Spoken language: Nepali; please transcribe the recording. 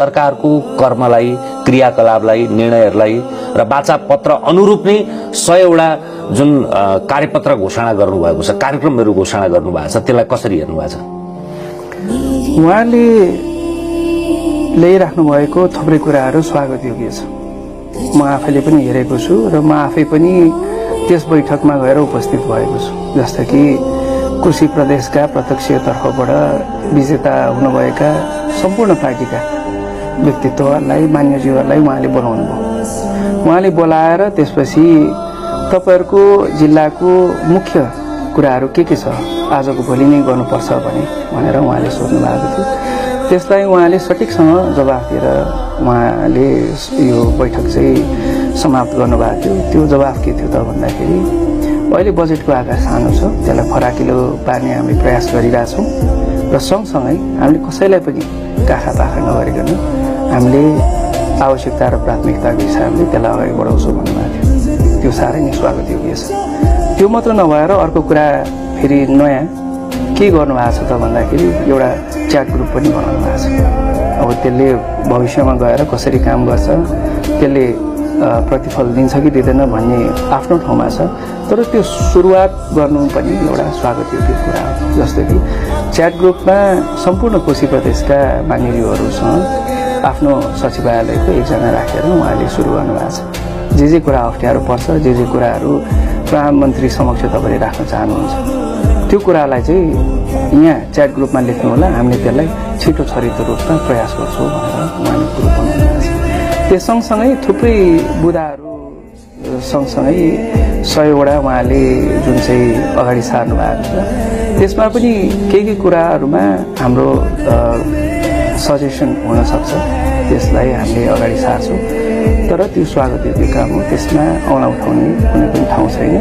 सरकारको कर्मलाई, क्रियाकलापलाई, निर्णयहरूलाई र वाचापत्र अनुरूप नै 100 वटा जुन कार्यपत्र घोषणा गर्नुभएको छ, कार्यक्रमहरू घोषणा गर्नुभएको छ, त्यसलाई कसरी हेर्नु भएको छ? उहाँले ल्याइराख्नु भएको थुप्रै कुराहरू स्वागतयोग्य छ। म आफैले पनि हेरेको छु र म आफै पनि त्यस बैठकमा गएर उपस्थित भएको छु। जस्तो कि कृषि प्रदेशका प्रत्यक्षतर्फबाट विजेता हुनुभएका सम्पूर्ण पार्टीका व्यक्तित्वलाई, मान्यज्यूहरूलाई उहाँले बोलाउनु भयो। उहाँले बोलाएर त्यसपछि तपाईहरुको जिल्लाको मुख्य कुराहरू के छ, आजको भोलि नै गर्नुपर्छ भनेर उहाँले सोध्नु भएको थियो। त्यसलाई उहाँले सटिकसँग जवाफ दिएर उहाँले यो बैठक चाहिँ समाप्त गर्नुभएको थियो। त्यो जवाफ के थियो त भन्दाखेरि अहिले बजेटको आकार सानो छ, त्यसलाई फराकिलो पार्ने हामी प्रयास गरिरहेछौँ र सँगसँगै हामीले कसैलाई पनि काखा पाखा नगरिकन हामीले आवश्यकता र प्राथमिकताको हिसाबले त्यसलाई अगाडि बढाउँछौँ भन्नुभएको थियो। त्यो साह्रै नै स्वागतयोग्य छ। त्यो मात्र नभएर अर्को कुरा फेरि नयाँ के गर्नुभएको छ त भन्दाखेरि एउटा च्याट ग्रुप पनि बनाउनु भएको छ। अब त्यसले भविष्यमा गएर कसरी काम गर्छ, त्यसले प्रतिफल दिन्छ कि दिँदैन भन्ने आफ्नो ठाउँमा छ, तर त्यो सुरुवात गर्नु पनि एउटा स्वागतयोग्य कुरा हो। जस्तो कि च्याट ग्रुपमा सम्पूर्ण कोशी प्रदेशका मान्यज्यूहरूसँग आफ्नो सचिवालयको एकजना राखेर उहाँले सुरु गर्नुभएको छ। जे कुरा अप्ठ्यारो पर्छ, जे कुराहरू प्रधानमन्त्री समक्ष तपाईँले राख्न चाहनुहुन्छ, त्यो कुरालाई चाहिँ यहाँ च्याट ग्रुपमा लेख्नु होला, हामीले त्यसलाई छिटो छरितो रूपमा प्रयास गर्छौँ भनेर उहाँले ग्रुप बनाउनु भएको छ। त्यस सँगसँगै थुप्रै बुदाहरू सँगसँगै 100 वटा उहाँले जुन चाहिँ अगाडि सार्नु भएको छ, त्यसमा पनि केही कुराहरूमा हाम्रो सजेसन हुनसक्छ, त्यसलाई हामीले अगाडि सार्छौँ। तर त्यो स्वागतयोग्य काम हो, त्यसमा औँला उठाउने कुनै पनि ठाउँ छैन।